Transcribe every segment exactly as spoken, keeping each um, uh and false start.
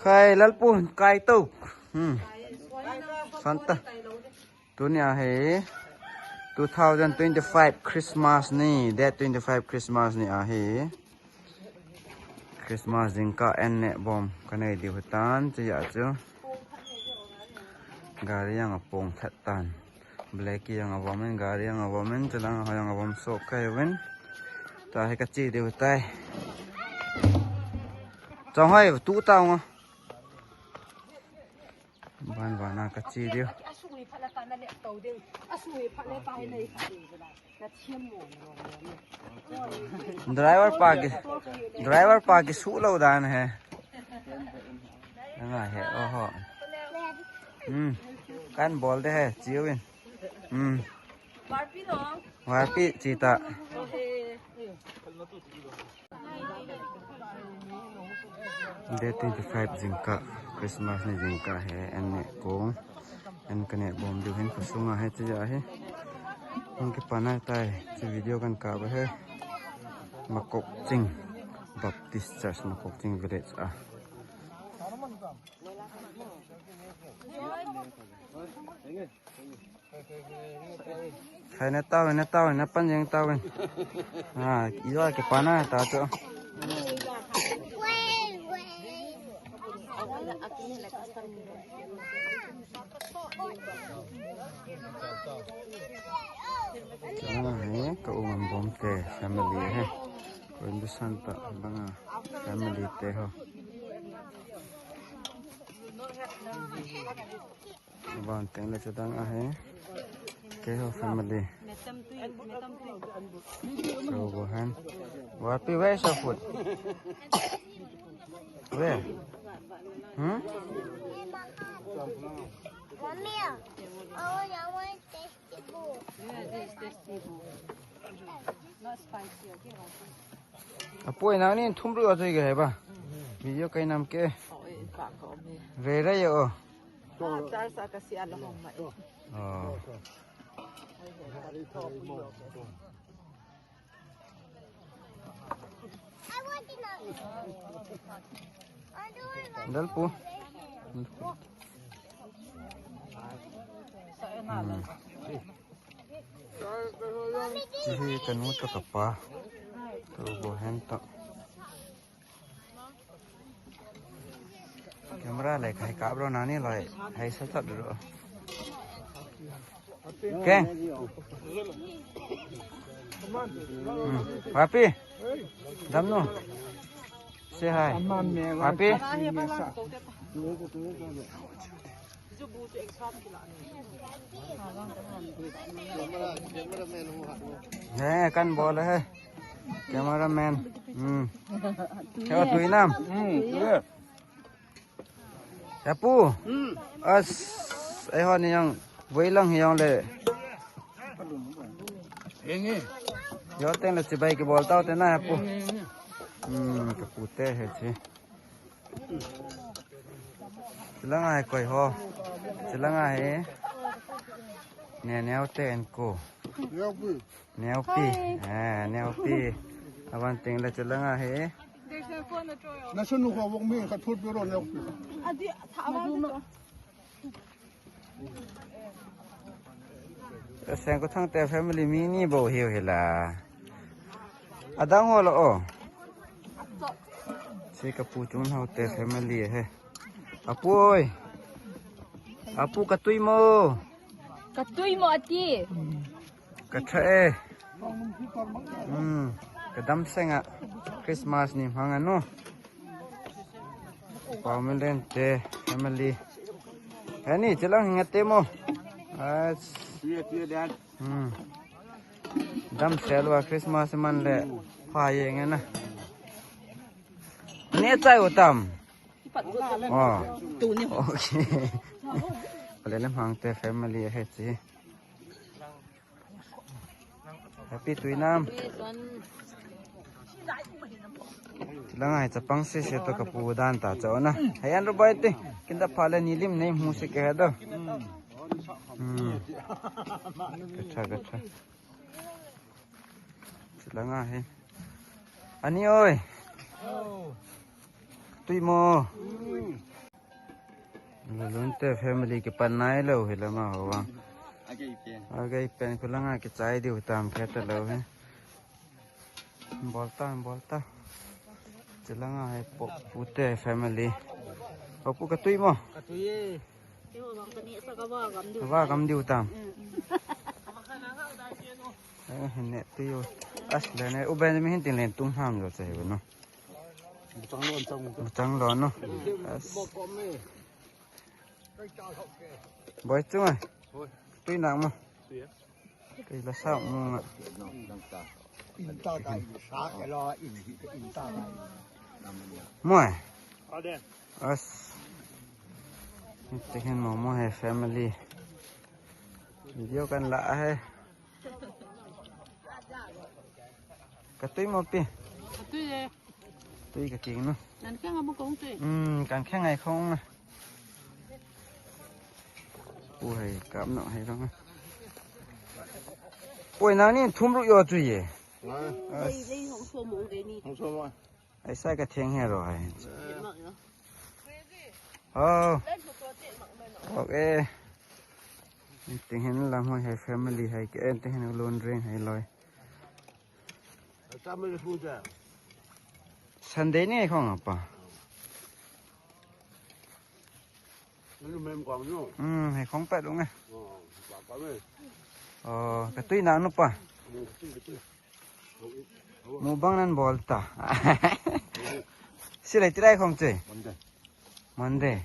Khai lalpu, kai to. Hmm. Santa. Tunia hi two thousand twenty-five Christmas ni, date twenty-five Christmas ni ahi. Christmas jingkah an neh bom kanei diu hitan, chuti a chu. Gari jong apong that tan. Blacky jong avom in, gari jong avom in, chulang ho jong avom soh kei uvin. Tua hi kache diu tai. Chong hoi, tu ta nga. Ban ban a kache diu. Driver pa ki, driver pa kisuh lou dan ahi. Anga he, oho. Hmm. Kan bol de he, chiu in. Hmm. Warpi che ta. Date twenty-five jingkah, Christmas ni jingkah hi an neh kong. An kaneh bom diu hin, kho sunga hi chuti ahi. Hung kipan ahitai, chu video kan kap ahi. Makokching Baptist Church, Makokching Village a. Khai na tao, na tao, na pan jeng tao. Ha, ijat kipan ahitai chu. Ah, hi ka u Ngambom te family ahi. Ko indu santa banga family te ho. Ban teng le chadang ahi. Keiho family. So, go hen. Warpi, where is your food? Where? Hmm? Mommy, I want, I want tasty food. Yeah, this is tasty food. Not spicy, okay, Warpi? Apoi, nangni thum ru a choi ke he ba? Video kai nam ke. Oh, eh, pa ko me. Ve re yo. Ah, char sa kasi ala hong mai. Oh. Dal pu. Hmm. Hiche hi kanu toh kapa. Toh bo hen toh. Camera le khai kap ro nani loi. Hai sa chat ro. Keng. Hmm. Warpi. Damnu. Say hi. Warpi. He, kan bol he. Cameraman. Hmm. Kya tu inam? Hmm. Apu. Hmm. As, eh, ho ni jong, voi lang hi jong le. Enge. Yo teng le chibai kibol tau te na, apu. Enge, enge. Hmm, kapu te he chi. Chilanga hi koi ho. Chilanga hi. Ne, neo te en ko. Neo pi. Neopi. Hi. Ah, Neopi. Aban teng le chilanga hi. There's no phone to draw. Na sunu ko wong mi ka thut biro Neopi. Adi, tha ma du ma. Seng ko thang te family mi ni bo hiu hila. Adang ho lo o. Si kapu chun hau te family he. Apu oi. Apu ka tui mo. Ka tui mo ati. Ka tha e. Hmm. Ka dam senga Christmas ni hmang anu. Pau Milen te family. Ani chilang hinga te mo. As. Tia, tia, dad. Hmm. Dam selwa Christmas man le pha ye nge na. Ne chai utam. Oh. Okay. Pale le hmang te family he chi. Happy tuinam. Chilang ai chapang se se to kapu dan ta chona. Hayan ro bai te. Kinda phale nilim nei mu se ke do. Hmm. Gacha, gacha. Chilanga hi. Ani oi. Tui mo. Lulun te family kipan nailou hi lama ho vang. Agei pen. Agei pen khu langa kichai diu tam khe talou hi. Bol ta, bol ta. Chilanga hi Pu te family. Pu ka tui mo? Ka tui e. Va kam diu tam. Eh, ne tui u. As le ne u Benjamin hin tin len tum ham lo che no. Chang lo, chang lo. Chang lo no. As. Boi chung ai. Tui nak mo. Tui la sa mo nga. Mo ai. As. Te hin mo mo he family. Video kan la he. Ka tui mo pi. Ka tui e. Tui ka king no. Kan kheng a bu kong tui. Hmm, kan kheng ai khong. Pu hai kam no hai rong. Poi na ni thum ru yo tui e. Dei, dei, hong so mo dei ni. Hong so mo. Ai sai ka theng he ro hai. Mak yo. Oh. Okay. Ting hin lam hoi hai family hai ke, ting hin lon ring hai loi. Sunday ni khong apa? Hmm, hai khong pet ung e. Oh, ka tui na nu pa. Mu bang nan bol ta. Silai tilai khong che. Monday.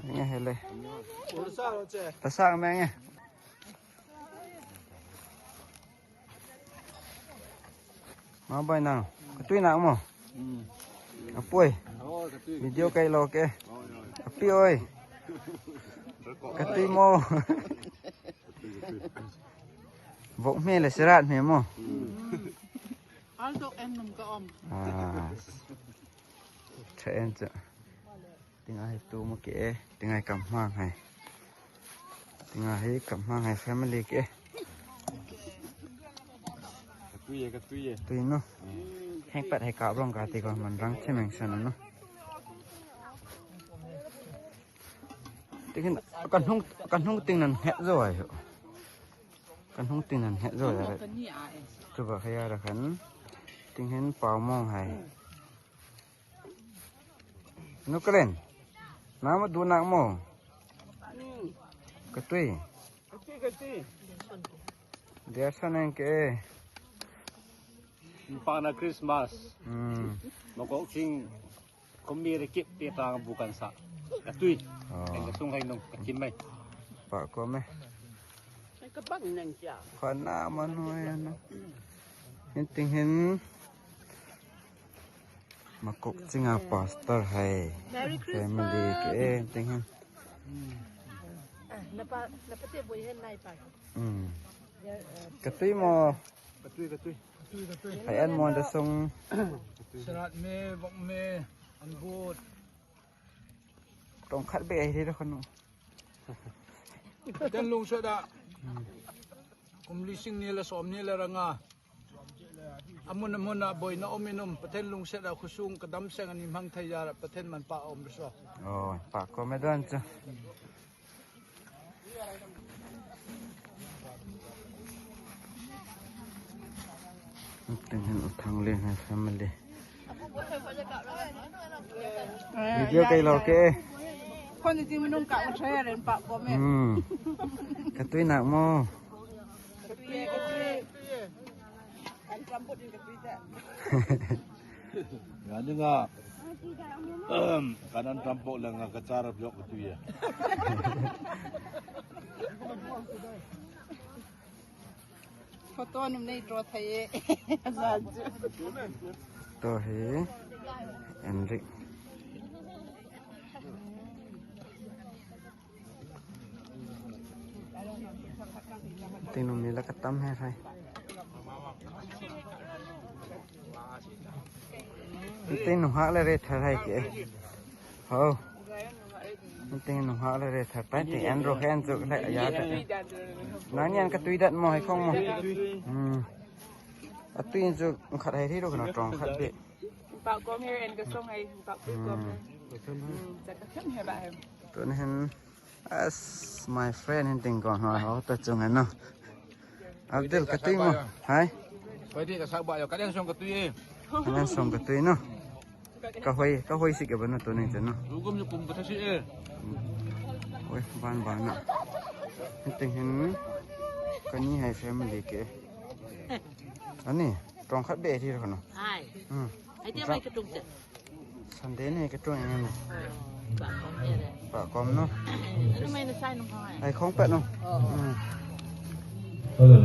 Nge hele. Ta sa me nge. Ma bai nang. Ka tui na mo. Apoi. Video kai lo ke. Api oi. Ka tui mo. Vok me le serat me mo. Al dok en num ka om. Ah. Cha en cha. Tinga hi tu mo ke e. Tinga hi kam hmang hai. Tinga hi kam hmang hai family ke e. Ka tui e, ka tui e. Tui no. Heng pat hai ka blong ka ti ko man rang che meng san no. Tikin kan hung, kan hung ting nan het zo ai ho. Kan hung ting nan het zo ai. Tu ba khaya ra kan. Ting hen pau mong hai. Nukalen. Nama du nak mo. Ka tui. Ka tui, ka tui. Dia sa neng ke. Mpana Christmas. Hmm. Mokok ching. Kumi re kip te tang bu kan sa. Ka tui. Oh. Ka sung hai nung ka kim mai. Pa ko me. Ka bang nang cha. Khana manu ya na. Hin ting hin. Makok chinga pastor hai. Merry Christmas. Family ke hin ting hin. Ah, napa, napa te boi hen nai pa. Hmm. Ya, eh, ka tui mo. Ka tui, ka tui. Hai an mo da song. Serat me, vok me, an but. Tong khat be ai re da khanu. Ten lungset a. Kum li sing ni le som ni le ranga. Amun amun a boina um in um. Pathen lungset a khosung ka dam seng a ni hmang thei a Pathen manpa um so. Oh, pa ko me don chu. Ting hin u Thangleng hai family. Video kai lo ke. Kon ti minung ka u chaya ren pa ko me. Hmm. Ka tui nak mo. Kan trampot in ka tui ta. Nga ni nga. Kan an trampot lang nga ka chara biok ka tui ya. Photo num nei draw thai e. Sa chu. To hi. Enrik. Tin nung ni la ka tam he hai. Tin nung hak le re thar hai ke. Ho. Tin nung hak le re thar pai tin en ro hen chu le ya ta. Nang yan ka tui dat mo hai khong mo. Hmm. A tui chu khat hai ri ro ka na trong khat be. Ba kom here and kasong hai, ba kom here. Hmm, sa kasong hai ba hai. Tun hin, as my friend hin ting ko, ha, ho ta chung ano. Abdul, katui mo. Hai. Pwede ka sa ba yo, kalian song katui eh. Kalian song katui no. Kahoi, kahoi si ke ba no, tun hin no. Hukum ni kum kata si eh. Oi, ban ban na. Hin ting hin. Kani hai family ke. Ani, tong khat be thi ko no. Hai. Hmm. Hai, dia mai ke tung je. Sunday ni ke tung ni. Ba kom je le. Ba kom no. Anu mai na sai nung hai. Ai khong pet no. Hmm. Hello,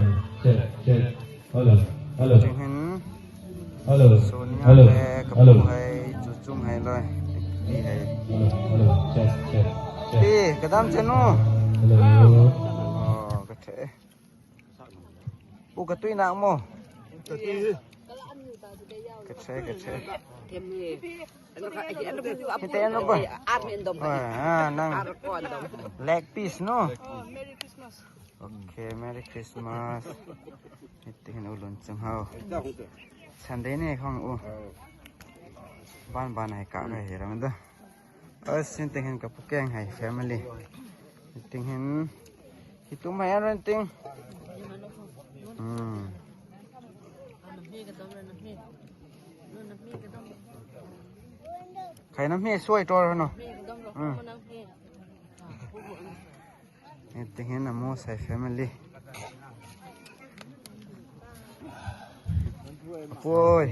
check, check. Hello, hello. Ting hin. Hello, Sonia hello, le kapu hello. Hai, chu chung hai loi. Pi hai. Hello, hello, check, check, check. Pi, kadam che no. Hello. Oh, ka the. U katui nak mo. Katui. Ka the, ka the. Hite ano ba? Ah, nang. Leg piece no. Okay, Merry Christmas. Hite hin u lun chung hao. Sunday ni khong u. Ban ban hai ka ka hi ram da. As, hin ting hin kapu keng hai family. Hin ting hin. Hitu mai aran ting. Hmm. Khai nam hi suai tor no. Hmm. Hin ting hin amo sai family. Apoi.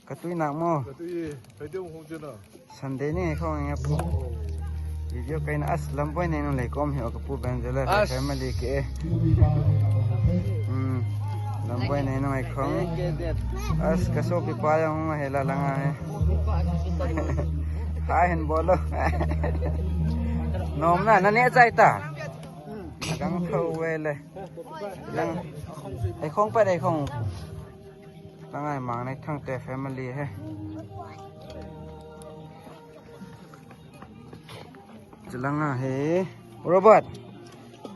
Katui nak mo. Katui, katui mo hong jena. Sunday ni khong nge pu. Video kaina as Lamboi nei nung lei kom hi o kapu Benjela family ke. Hmm. Lamboi nei nung ai khong. As kasopi pa jong hela langa he. Hai hin bolo. Nom na, na ne chai ta. Gang kho we le. Lang. Ai khong pa dei khong. Langa hi Mangnei Thangte family he. Chulanga hi Robert.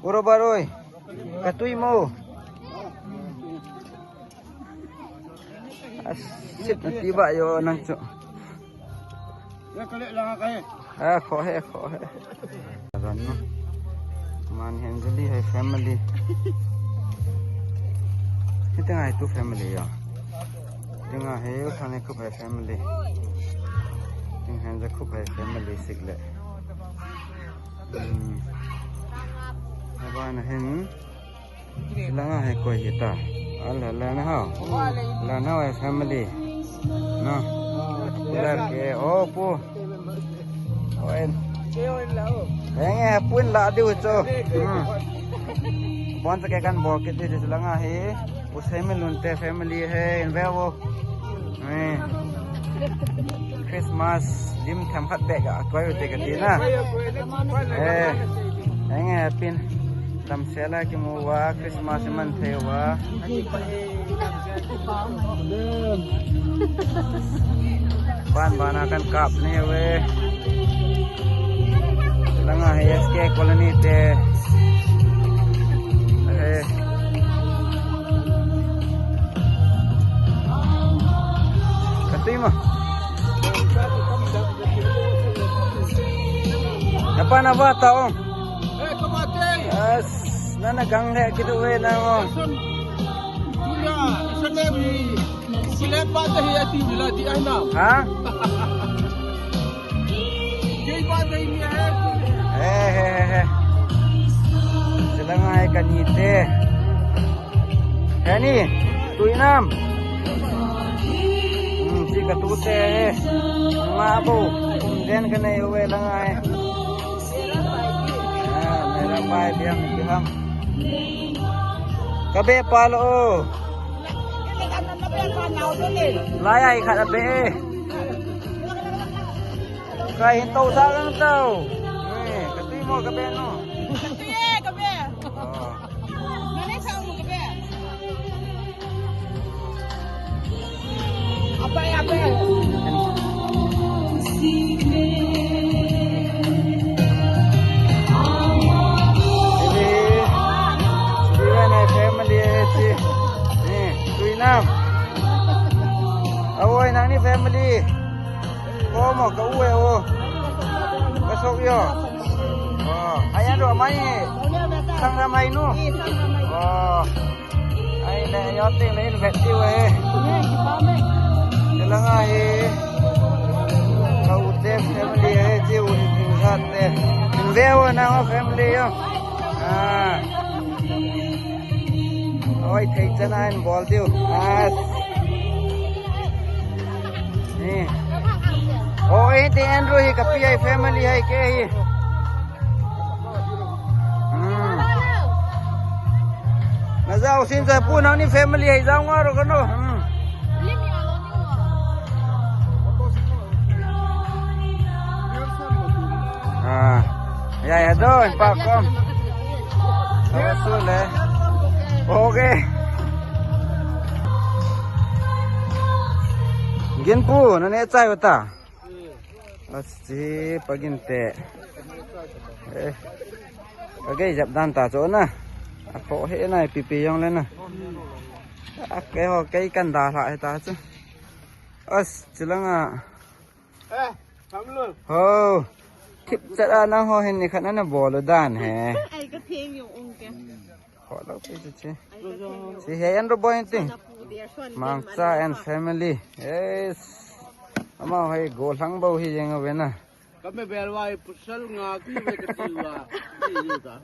O Robert oi. Katui mo. Asit na ti ba yo nang chu. Ya kale langa kai. Ah, kho he, kho he. Ran no. Man hin jali hai family. Hite ngai tu family ya. Hite ngai he u thane khup hai family. Hite ngai ja khup hai family sik le. Hmm. Aba na hin. Langa hai koi hita. Ala la na hao. La na hao hai family. No. Popular ke. Oh, pu. Oin. Henge, pun la diu cho. Hmm. Bon sa ke kan bol kit di langa hi. U Seiminlun te family he in ve vo. Eh. Christmas lim themkhat beh ga koi u te kati na. Eh. Henge, pin. Damsel a kimu uva, Christmas iman thei uva. Ban ban a kan kap ni uve. Langa hi S K Colony te. Eh. Katui ma. Napa napa ta ong. Eh, kau mati. As, nana gang le kitu we na ong. Sun. Tuya, isa ke bi. Sile pa te hi ati bila di ana. Ha? Kei pa te ni hai. He, he, he, he. Sila ngai kani te. He ni, tui nam. Hmm, si katu te he. Nga bo. Den ka nei uve langa he. Ah, mera bhai bhi hum bhi hum. Kabe palo. Lai ai khat abe. Kai hin to sa lang to. Eh, katui mo kabe no. Katui e, kabe. Oh. Nane sa mo kabe. Abe, abe. Family, eh, si. Eh, tui nam. Awoi, nang ni Family. Ko mo ka u e o. Ka sok yo. Oh, ayan ro mai. Sangram hai nu. Oh. Ai le yo te le vet ti we. Te la nga he. Ka u te family he ti u ni sa te. Ve o na family yo. Ah. Oi, thei chana in bol diu. As. Ni. Oi, te Andrew hi ka P I family hai ke hi. Hmm. Na jao sin ja pu na ni family hai jao nga ro ka no. Hmm. Ah. Ya, ya, do, pa kom. Awa su le. Okay. Gin pu, na ne chai uta. Asi, pagin te. Eh. Pagai jap dan ta cho na. Ako he na, pipi yong le na. Akai ho, kai kan da la he ta chu. As, chilanga. Eh, Samlun. Ho. Thip chat a nang ho hin ni khat na na bol u dan he. Ai ka theng yung ung ke. Ho lo pe chu che. Si he an ro boy ti. Mangcha and family. Yes. Ama hoi go lang bo hi jeng ve na. Ka me bel wai pusal nga ki ve ka ti wa. Ti yu ta.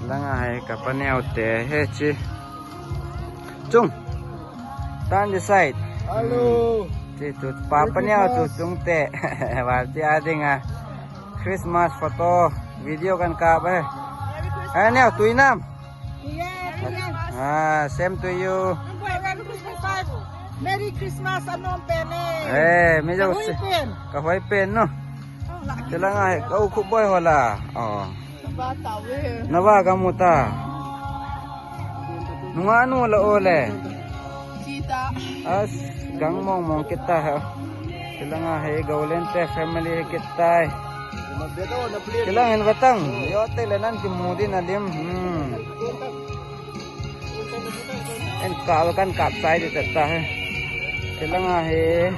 Langa hai ka paneo te he chi. Chung. Tan di side. Hello. Chi tu pa paneo tu chung te. Wal ti a dinga. Christmas photo video kan kap e. Merry Christmas. Hai neo tui nam. Yes, yes. Ah, same to you. Merry Christmas. Merry Christmas anom pen e. Eh, mi jo. Ka hoi pen. Ka hoi pen no. Chilanga hai ka u khu boy hola. Oh. Ba ta ve. Na ba ka mu ta. Nunga nu la o le. Chi ta. As gang mong mong kita ha. Chilanga hai Golen te family kita. Chilang in batang. Yo te le nan ki mu di na lim. Hmm. En kap kan kap chai di ta he. Chilanga hai.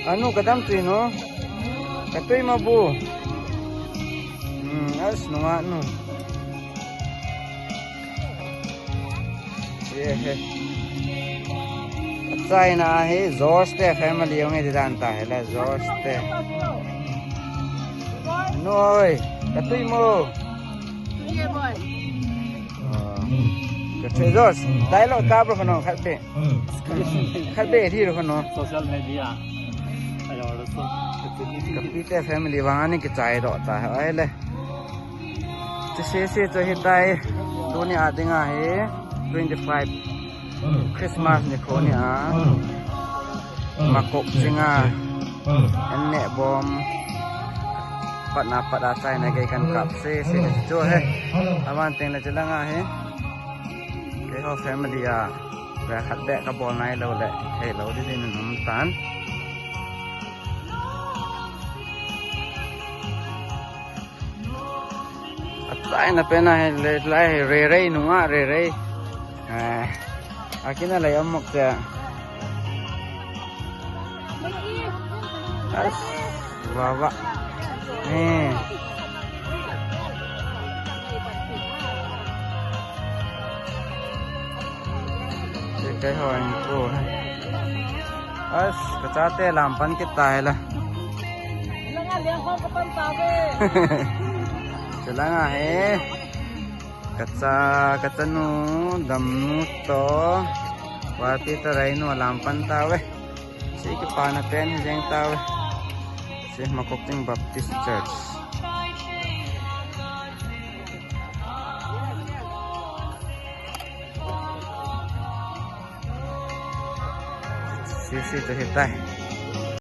Anu ka dam tui no. Ka tui ma bu. Hmm, as nunga nu. Ye he. China he George te family hong e dan ta he la George te. Noi, ka tui mo. Ye boy. Ah. Ka tui George, dialogue ka bro no khat pe. Khat be thi ro no. Social media. Ayo, so. Ka pi te family vang ani kichai doh ta hai le. Chi se se cho hi tai. Tuni a dinga hi twenty five Christmas ni kho ni a. Makok chinga. An ne bom. Pat na pat a chai na gei kan kap se se cho he. Aman teng le chilanga he. Keiho family a, ve khat beh ka bol nai lou le, hei lou di din um tan. A chai na pen a hei le lai hei re re nunga re re. Eh, a kina lai amok te. As, wa wa. Eh. Keiho in ko. As, ka chate lam pan kit ta hi la. Chilanga he. Ka cha, ka chanu, damnu to. Wa pi ta rai nu lam pan ta ve. Si kipana pen hi jeng ta ve. Si Makokching Baptist Church. Si si to hitai.